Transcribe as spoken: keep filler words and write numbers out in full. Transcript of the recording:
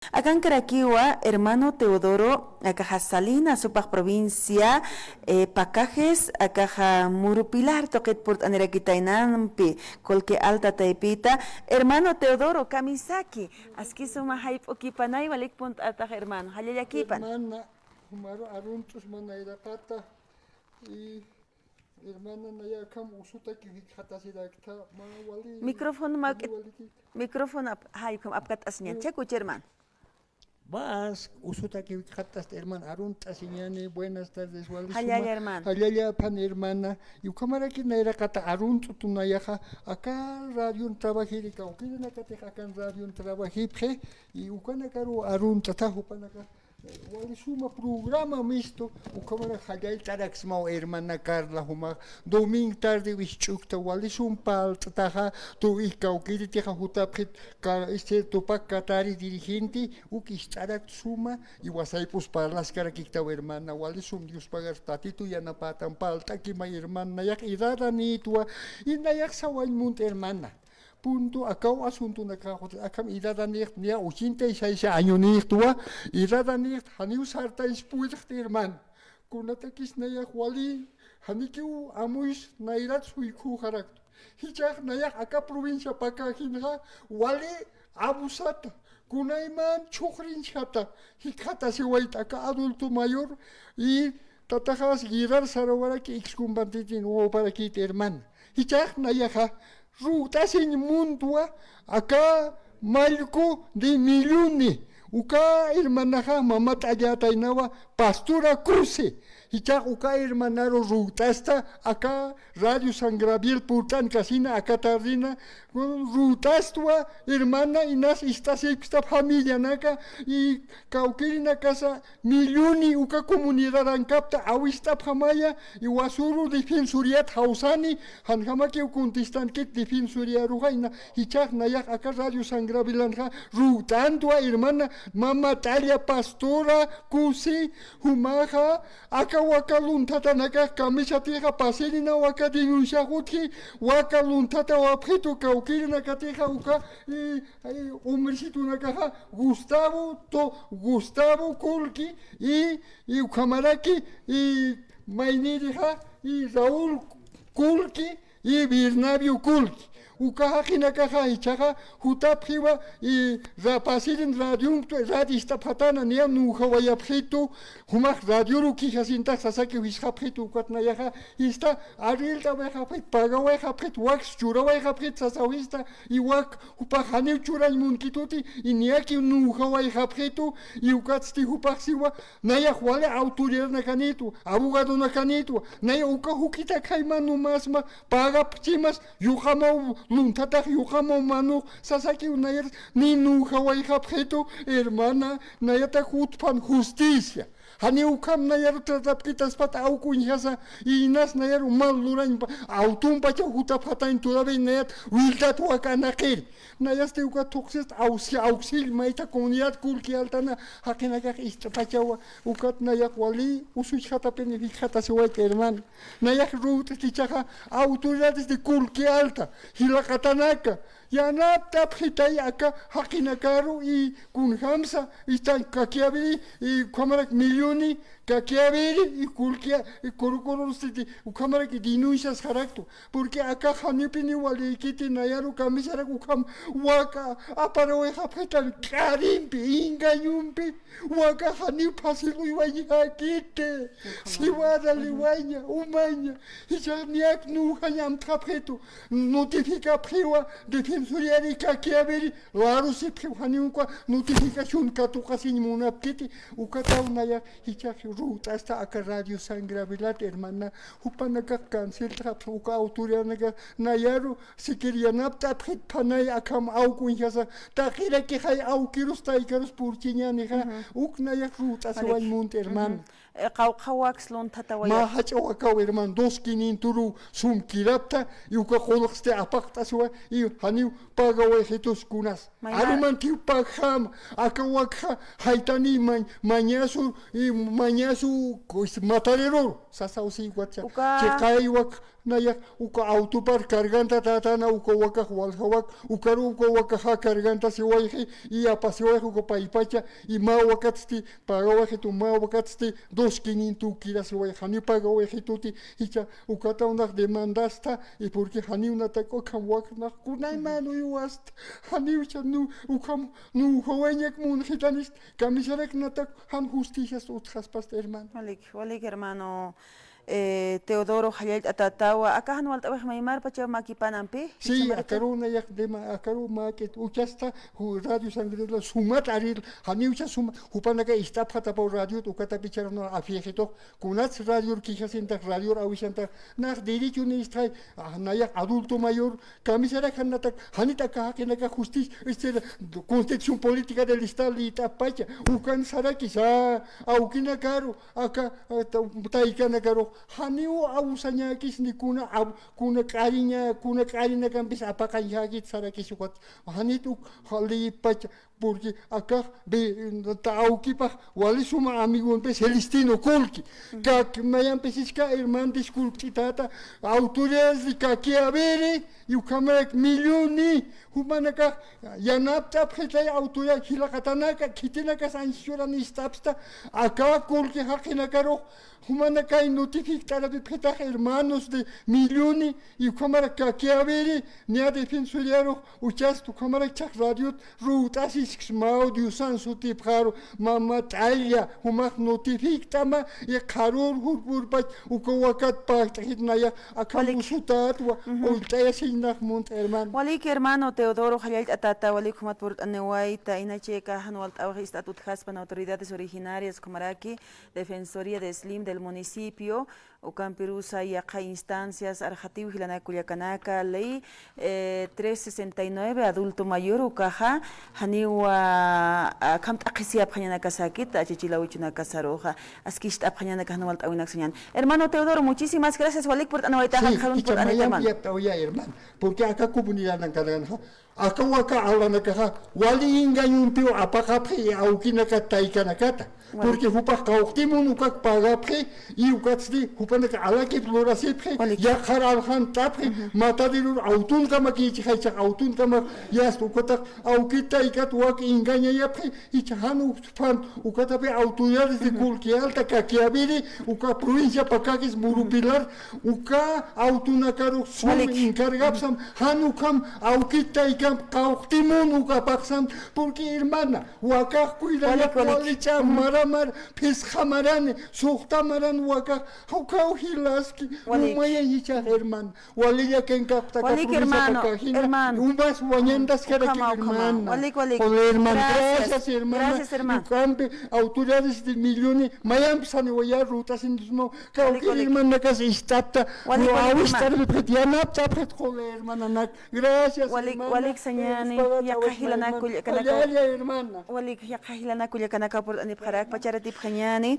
Akankarakiwa hermano Teodoro, akaxa Salinas jupax provincia, eh, Pacajes, akaxa Murupilar tuqit purt'anirakita inampi, Colque Alta taypita. Hermano Teodoro, kamisaki, aski suma jayp'ukipanay, walik punt'atax hermano, jallallakipan. Hermana, jumaru arunt'us manayraqata, y hermana, naya akham usutaki jikxatasirakta, mä wali, micrófono mä wali wali ki- micrófono ap-, jay, ukham apkat'asiñan. Mm. Chakuchi, hermano. Vas, usutaki jikxatasta, hermano, arunt'asiñani, buenas tardes, wali suma. Jallalla, hermano. Jallalla, pan, hermana. Y ukhamaraki nayraqata arunt'utu nayaxa, aka radion trabajiri, kawkïrinakatix akan radion trabajipxi, y ukanakaru arunt'ata jupanaka. Wali suma programa mistu, ukhamarak jallallt'araksmaw hermana Carla, jumax domingo tarde wijch'ukta wali sum parlt'taxa, tuwi kawkïritixa jutapxit, ka-, este, Tupac Katari dirigente, uk ist'arakta suma, y wasaypus parlaskarakiktaw hermana, wali sum Dios pagar tatitu yanapätan parlt'akimay hermana, nayax edadanïtwa, y nayax sawañ munt hermana. Punto, akaw asuntunakax, akham edadanïxt, niya ochenta y seis añonïxtwa, edadanïxt, janiw sartañs puytxt, hermano. Kunatakis nayax wali, janikiw amuys nayrat suykhuxaraktu. Jichhax nayax aka provincia Pacajinxa, wali abusata, kunayman chhuxrinchxata, jikxatasiwayta aka adulto mayor, y tataxas guerrar sarawaraki excombatiente wawaparakït, hermano. Jichhax nayaxa, ruwt'asiñ muntwa, aka mallku de Milluni, uka hermanaxa mama t'allätaynawa, pastora Cuse, jichhax uka hermanaru ruwt'asta, aka Radio San Gabriel purt'ankasina, aka tardina, ruwt'astwa, hermana, inas ist'asipksta familianaka, y kawkïrinakasa, Milluni uka comunidadankapta awist'apxamaya, y wasüru defensoriyat jawsani, janjamakiw contestankit defensoriyaruxa, ina jichhax nayax aka Radio San Gabrielanxa ruwt'antwa, hermana, mama t'alla pastora Cuse, jumaxa, aka waka lunthatanakax kamisatixa pasirinaw aka denunciax utji, waka lunthatawapxitu kawkïrinakatixa uka, y Ay, hombresitunakaxa, Gustavo, to, Gustavo Kulki, y, y ukhamaraki, y maynirixa, y Raúl Kulki, y Bernabio Kulki. Uka jaqinakaxa, jichhaxa, jutapxiwa, y ra-, pasirin radionktu, radio ist'apxatana, niya nuwjawayapxitu, jumax radioru kijasintax sasaki jisxapxitu, ukat nayaxa, jista, arrendawayxapxit, pagawayxapxit, waks churawayxapxit, sasawista, y wak, jupax janiw churañ munkituti, y niyakiw nuwjawayxapxitu, y ukatsti jupax siwa, nayax wali autoridadnakanïtwa, abogadonakanïtwa, naya uka juk'itakjay mä numasma, pagapxichimas, yuqamaw lunthatax, yuqamaw manux, sasakiw nayar, ni nuwjawayxapxitu, hermana, nayatak jutpan justicia. Janiw ukham nayaru tratapkitaspat awkuñjasa, inas nayaru mal lurañpa, awtumpachaw jutapxatañ todavía nayat wiltat waka anaqiri. Nayasti uka thuqsist awsi-, awksill mayta comunidad Kulki Altana, jaqinakax ist'apachawa, ukat nayax wali usuchxatapini jikxatasiwayta, hermano. Nayax ruwt'it jichhaxa autoridades de Kulki Alta, jilaqatanaka, yanapt'apxitay aka jaqinakaru y kunjamsa, istan kakiyawiri, y ukhamarak Milluni, kakiyawiri, y Kulki, y Kurukururustiti, ukhamarak denunciasxaraktu. Porque aka janiwpiniw walïkiti nayaru kamisarak ukham waka aparawayxapxitan k'arimpi, engañompi, waka janiw fácil uywañjakiti, siwara liwaña, umaña, jichhax niyak nuwjañ amtxapxitu, notificapxiwa, defensoriyari kakiyawiri, larusipxiw janiw uka notificación katuqasiñ munapkiti, ukataw nayax jichhax ruwt'asta aka Radio San Gabrielat, hermana, jupanakax canceltxapxi uka autoridadnakax nayaru, siquiera yanapt'apxitpanay akham awkuñjasa, taqirakixay awkirus taykarus purchiñänixa, uk nayax ruwt'asiwañ munt, hermana. Eh, qawqha waks lunthatawaya. Mä jach'a wakaw, hermano, dos quinientos ru sum kirapta, y uka qulqsti apaqt'asiwa, y janiw pagawayxitus kunas. Mayma- Arumantiw pagxam, aka wakxa, jaytani mañ-, mañasu, y mañasu, pues, matareror, sasaw si watcha. Uka- Chiqay wak, nayax, uka autopar carganta tatana, uka wakax walja wak, ukaru uka wakaxa carganta siwayxi, y apasiwayxi uka paypacha, y mä wakatsti, pagawayxitu mä wakatsti, dos quinientos kirasiway, janiw pagawayxituti, jichha ukata unax demandasta, y porque janiw natak ukham waknax kunayman uywasta, janiw jichha nu, ukham, nu, jawañak munxitanist, kamisarak natak, jan justicias utjaspasta, hermano. Walik, walik, hermano, eh, Teodoro Jallallt'atatawa, aka jan walt'awix maymar pacha makipanampi, Sí, jichha marka. Akaru nayax dema, akaru makit, uchasta, ju-, Radio San Gabriel, sumat aril, janiw jichha suma, jupanaka ist'apxatapaw radiot, ukatap jichharu na afiexitux, kunats radior quejasintax, radior awisantax, nax derecho nistxay, ah, nayax adulto mayor, kamisarak jan natak, janit aka jaqinaka justicia, este, Constitución Política del Estado liyt'apacha, ukan sarakis, ah, awkinakaru, aka, ah, ta-, taykanakaru, janiw awsañäkis ni kuna, aw-, kuna k'ariña, kuna k'arinakampis apaqañjäkit sarakis ukat, janit uk, ja, liypacha, porque akax, be, ta awkipax, wali suma amigonpi Celestino Kulki. Kak, mayampis iska hermano, disculpt'itata, autoridades de Caquiaviri, y ukhamarak Milloni, jumanakax, yanapt'apxitay autoridad, jilaqatanaka, khitinakas anchis churan ist'apxta, aka Kulki jaqinakarux, jumanakay notifikt'arapipxitax hermanos de Milloni, y ukhamarak Caquiaviri, niya Defensoriarux, uchast ukhamarak jichhax radiot, Ruwt'asiskis mä Diosan sutipxaru, mama t'alla, jumax notifikt'ama, y qharür jurpürpach, uka wakat pagt'xit nayax, akham usutätwa, ullt'ayasiñnax munt'a, hermano. Walik, hermano Teodoro Jallallt'atata, walik jumat purt'aniwayta, inachika jan walt'awix ist'at utjaspan autoridades originarias, ukhamaraki Defensoría de Slim del municipio, Ukampirusa yaqha instancias arxatiw jilanak kullakanaka, ley, eh, tres sesenta y nueve, adulto mayor ukaxa, janiw, ah, ah, akham t'aqhisiyapxañanakasakit, achachilawichunakasaruxa, askicht'apxañanaka jan walt'awinak sañän. Hermano Teodoro, muchísimas gracias, walik purt'anawayta, sí, jaqharun purt'anita, hermano. Porque aka comunidad nankananxa, aka waka alanakaxa, wali engañompiw apaqapxi awkinaka taykanakata. Porque jupax qawqtimun ukak pagapxi, y ukatsti jupanaka alakip lurasipxi, yaqhar aljantapxi, mataderor awtunkamak ichixay, jichhax awtunkamak, yasta ukatax awkit taykat wak engañayapxi, jichha jan uksphan, ukatapi autoridades de Kulki Alta, Caquiaviri, uka provincia Pacajes, Murupilar, uka awtunakarux sum encargapxsam, jan ukham awkit taykamp qawqtimun ukapxsam, porque hermana, wakax cuidaña, walich'a maramar, phisqa marani, suxta maran wakax, ukaw jilaski, umaya jichhax hermana, walilla kenkaptaka, walik, provincia Pacajina, hermano, umas wañantaskaraki, hermana. Walik, walik. Hola, hermano. Gracias, hermana. Gracias, hermano. Ukampi autoridades de Milloni, mayamp saniwaya rutasindusmaw, kawki hermanakas ist'apta, walik, walik, hermano. Awistarpit, yanaptapxit, hola, hermananak. Gracias, walik, hermana. Walik sañäni, yaqha jilanak kullakanaka. Walik, yaqha jilanak kullakanaka purt'anipxarak, pacharatipxañäni,